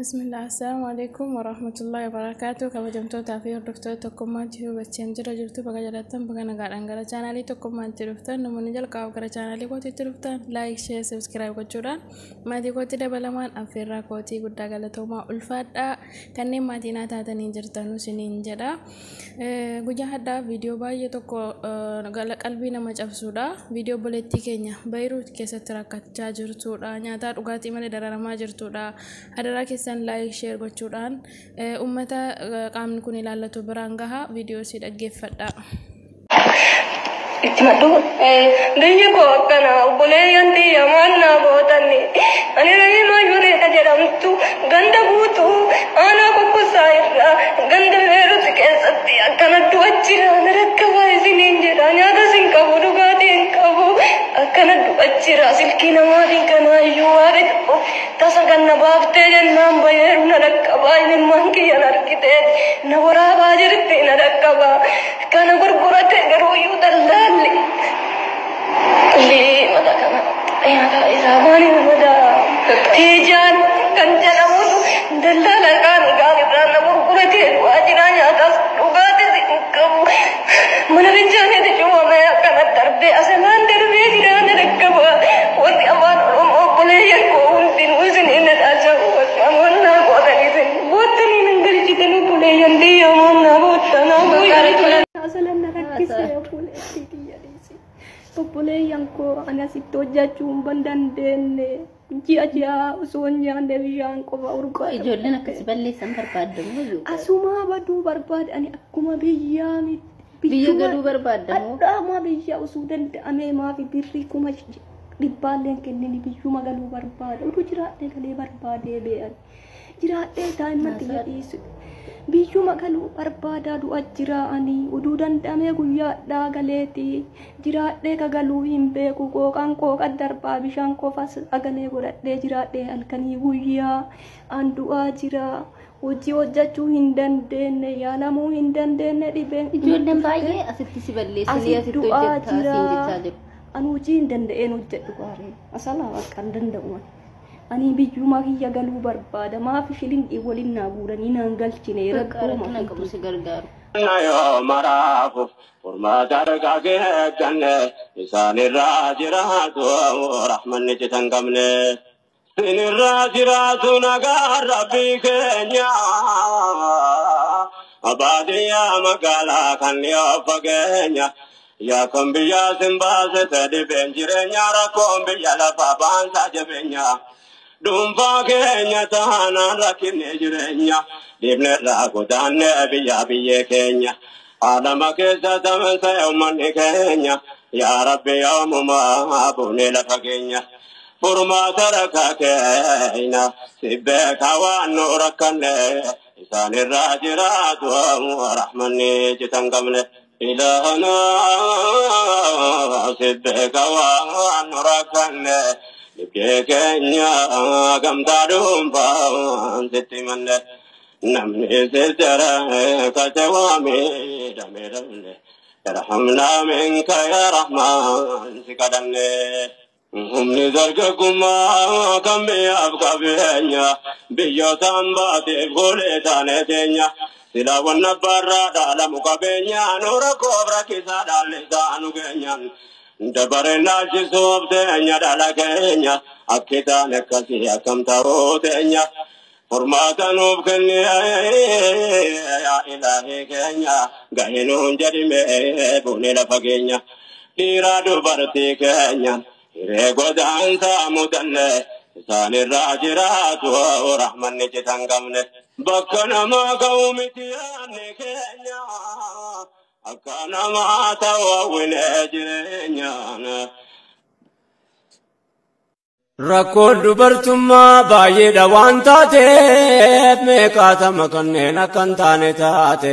Bismillah, assalamu alaikum warahmatullahi wabarakatuh. Kabajamtootaa fi hordoftoota Tokkummaatti hubachaan jira jirtu, baga jiraattan, baga nagaadhaan gara chaanaalii Tokkummaatti dhuftan. Namoonni jalqabaaf gara chaanaalii kootiitti dhuftan, like, share, subscribe gochuudhaan maatii kootti dabalamaan affeerraa kootii. Guddaa galatoomaa, ulfaadhaa. Kanneen maatii naa taatanii jirtan isiniin jedha. Guyyaa hadhaa viidiyoo baay'ee tokko qalbii nama cabsuudha. Viidiyoo obboleettii keenya Beeyruut keessatti rakkachaa jirtudha. Nyaataa dhugaatii malee dararamaa jirtudha. Hadaraa keessan like, share gochuudhaan uummata qaamni kun ilaallatu biraan gaha. Viidiyoo si dhaggeeffadha. Itti maddu. Biyyi koo akkana, obboleeyyan tiyya, maal naa gootanni? Ani Rahimaa Yureedha jedhamtu, ganda guutuu aanaa Kokkossaa irraa ganda Beerut keessatti akkana du'a jira. Na rakkabaa isiniin jedha. Nyaatas hin qabu, dhugaatii hin qabu. Akkana du'a jira. Silkii namaatiin kanaayyuu waaqa tokko tasa kan na baaftee jennaan bayeeru. Na dhaqqabaa, imimmaan kiyyan argite na waraabaa jirti, na dhaqqabaa. Kana gurgurate garuu iyyuu daldaalli. Mata kana maqaa isaa maali madaa Tiijaan kan jedhamutu dallaala kaan gaafirraa na gurguratee du'aa jira. Nyaatas dhugaatis hin qabu. Mana fincaaniitti cufamee akkana darbee asalaan darbee jira, na dhaqqaba. Warri afaan Oromoo obboleeyyan koo hundinuu isiniin na dhaaja'u, bakka amannaa gootan isin boottanii nan galchitan. Obboleeyyan biyya amannaa boottanaa booyyaa. Asalan na rakkisee, obboleettii tiyya dhiisi. Obboleeyyan koo, ani asitti hojjechuu hin dandeenye. Ji'a ji'a osoo hin nyaanne bishaan qofa urgaa. Ijoolleen akkasi balleessan barbaadamu. Asumaa baduu barbaade, ani akkuma biyyaa miti. Biyya galuu barbaadamu. Adhaamaa biyya osoo danda'amee maafi birrii 100,000lleen kennini biyyuma galuu barbaada. Utuu jiraadhee galee barbaadee bee'an. Jiraadhee daa'imman xiyya dhiisu. Biyyuma galuu barbaadaa, du'a jira ani. Uduu danda'amee guyyaadhaa galeeti. Jiraadhee ka galuu hin beeku. Qooqaan qooqa darbaa, bishaan qofa sagalee godhadhee jiraadhee halkanii guyyaa an du'aa jira. Hojii hojjechuu hin dandeenye, yaalamuu hin dandeenye, dhibeen. Ijoolleen baay'ee asitti si balleessanii asitti du'aa hojjettaa jira. siin jechaa jiru. Ani hojii hin danda'een hojjedhu gaaree. Asalaa bakka hin danda'u. Ani biyyuma kiyya galuu barbaada. Maaf shilingii waliin naa guuranii naan galchine? Bakka rakkina qabu si gargaaru. Yoo maraafu furmaata argaa eegganne, isaanirraa jiraatu rahmanni citan qabne. Sinirraa jiraatu nagaa rabbii keenya. Baadiyyaa magaalaa kan dhiyoo fageenya. Yaa kan biyyaa sin baase dhibeen jireenya, rakkoon biyya lafaa baansaa jabeenya. Dhuunfaa keenya taanaan rakkinne jireenya. Dhiibnerraa godaanne biyya biyyee keenya. Alama keessa tamansa uummanni keenya. Yaa Rabbi, yoomumaa buunee lafa keenya. Furmaata rakkaa keenya si beekaa waan nu rakkanne, isaanirraa jiraatu rahmanni citan qabne. Ilaahana, si beekaa waan nu rakkanne. Dhibdee keenya gamtaa dhuunfaan sitti manne. Namni sittara kate waamee damee damne. Irhamnaa minka yaa Rahmaan si kadhanne. Humni dargaggummaa kan biyyaaf qabeenya, biyyootaan baateef golee taanee teenya. Silaa wanna barraa dhaalamu qabeenya, nu rakkoof rakkisaa dhaalli isaa nu keenyan. Dabareen laalchisuuf teenya dhala keenya, akki taane akkasii akkam ta'uu teenya. Furmaata nuuf kenni yaa ilaahii keenya, gahee nuun jedhime buunee lafa keenya. Dhiiraa dubartii keenya hiree godaansaa mudanne, isaanirraa jiraatu rahmanni citan qabne. Bakka namaa ga'u miti yaadni keenya, akka namaa ta'u hawwinee jireenyaan. Rakkoon dubartummaa baay'eedha waan taateef, meeqaatama kanneen akka hin taane taate,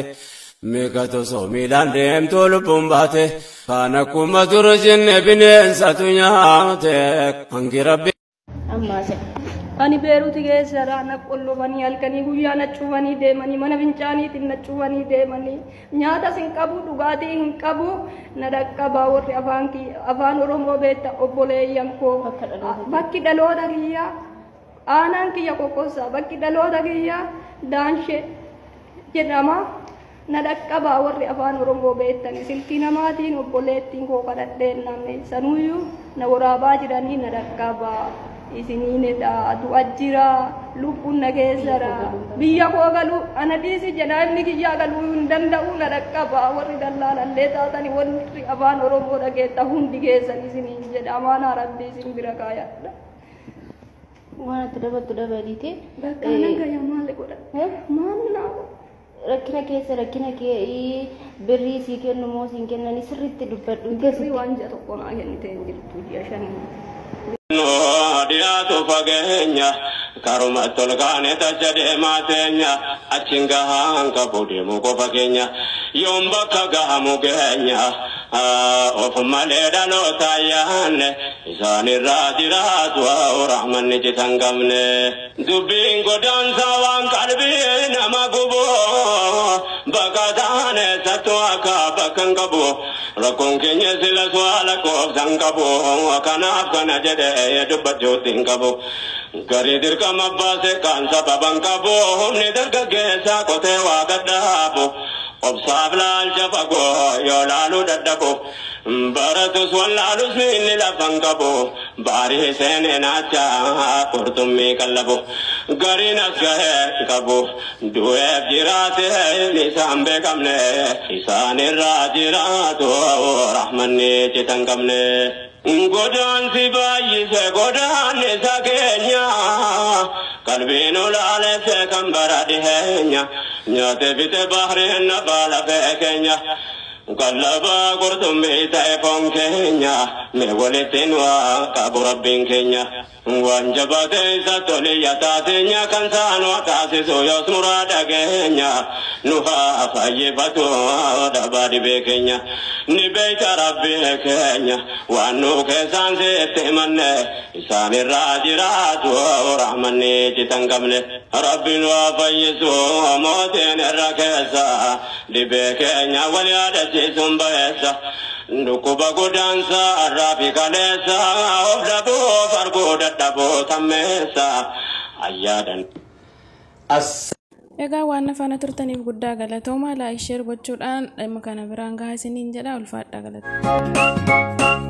meeqatu osoo miilaan deemtuu lubbuun baate, kaan akkuma ture jenne bineensatu nyaate, hangi rabbi. Ammaa jedha. Ani Beeruuti keessadha. Na qollobanii halkanii guyyaa na cufanii deemanii, mana fincaaniitiin na cufanii deemanii. Nyaatas hin qabu, dhugaatii hin qabu. Na dhaqqabaa warri afaan Oromoo beekta, obboleeyyan koo. Bakka dhaloota. Bakki dhaloota kiyyaa Aanaan kiyya Kokkossaa, bakki dhaloota kiyya Daanshee jedhama. Na dhaqqabaa warri afaan Oromoo beektani. Silkii namaatiin obboleettiin koo kadhadheen namni sanuyyuu na waraabaa jiranii na dhaqqabaa. Isiniin edha du'a jira, lubbuun na keessara. Biyya koo galuu ana dhiisi jedha, inni kiyyaa galuu hin danda'u. Na dhaqqabaa warri dallaalallee taatani, warri afaan Oromoo dhageetta hundi keessan isiniin jedha, amaanaa Rabbii isin bira kaayadha. Waan ati dabaltu dabaliite. Bakka nan gaya maal godha? Maal naa godha? Rakkina keessa, rakkina kee birrii sii kennu moo siin kennanii? Sirriitti dubbadhu. Birrii waan ji'a tokko naa kennitee hin jirtu, ji'a shanii. Dhiyaatu fageenya karuma tolkaane tacha deemaa teenya achiin gahaan qabu deemuu qofa keenya yoom bakka gahamu keenya of malee dhaloota yaanne isaanirraa jiraatu rahmanni citan qabne. Dubbiin godaansaa waan qalbii nama gubu, bakka taane sattu akka bakka hin qabu. Rakkoon keenya sila su'aala koobsan qabu, kanaaf kana jedhee dubbachuutti hin qabu. Garii dirqama baase kan sababan qabu, humni dargaggeessaa qotee waa gadhaabu. Obsaaf laalcha fagoo yoo laaluu dadhabu, baratus wallaalus miilli lafan qabu. Baarii seenee naacha qurxummii kallabu, gariin as gahee qabu. Du'eef jiraate isaan beekamne, isaanirraa jiraatu rahmanni citan qabne. Godaansi baay'ise godaannisa keenya, qalbiin ulaalesse kan bara dhiheenya. Nyaate fite bahriin nafaa lafee keenya, qallabaa qurxummii ta'e foon keenya. Mee walitti nu haa qabu Rabbiin keenya. Waan jabaate isa toliyya taateenya, kan saan waa taasisu yoos muraa dhageenya. Nu haa fayyifatu dhabaa dhibee keenya. Ni beeyta Rabbii keenya waan nu keessaan sitti himanne, isaanirraa jiraatu rahmanni citan qabne. Rabbiin waa fayyisu mootiin irra keessa, dhibee keenya wal yaadachiisuun baheessa. Dhukkuba godaansa irraa fi kaleessa, of dhabuu arguu dadhabuu tammeessa ayyaadan. Egaa waan na faana turtaniif guddaa galatooma. Like, share gochuudhaan dhimma kana biraan gahaa isiniin jedha. Ulfaadhaa, galatooma.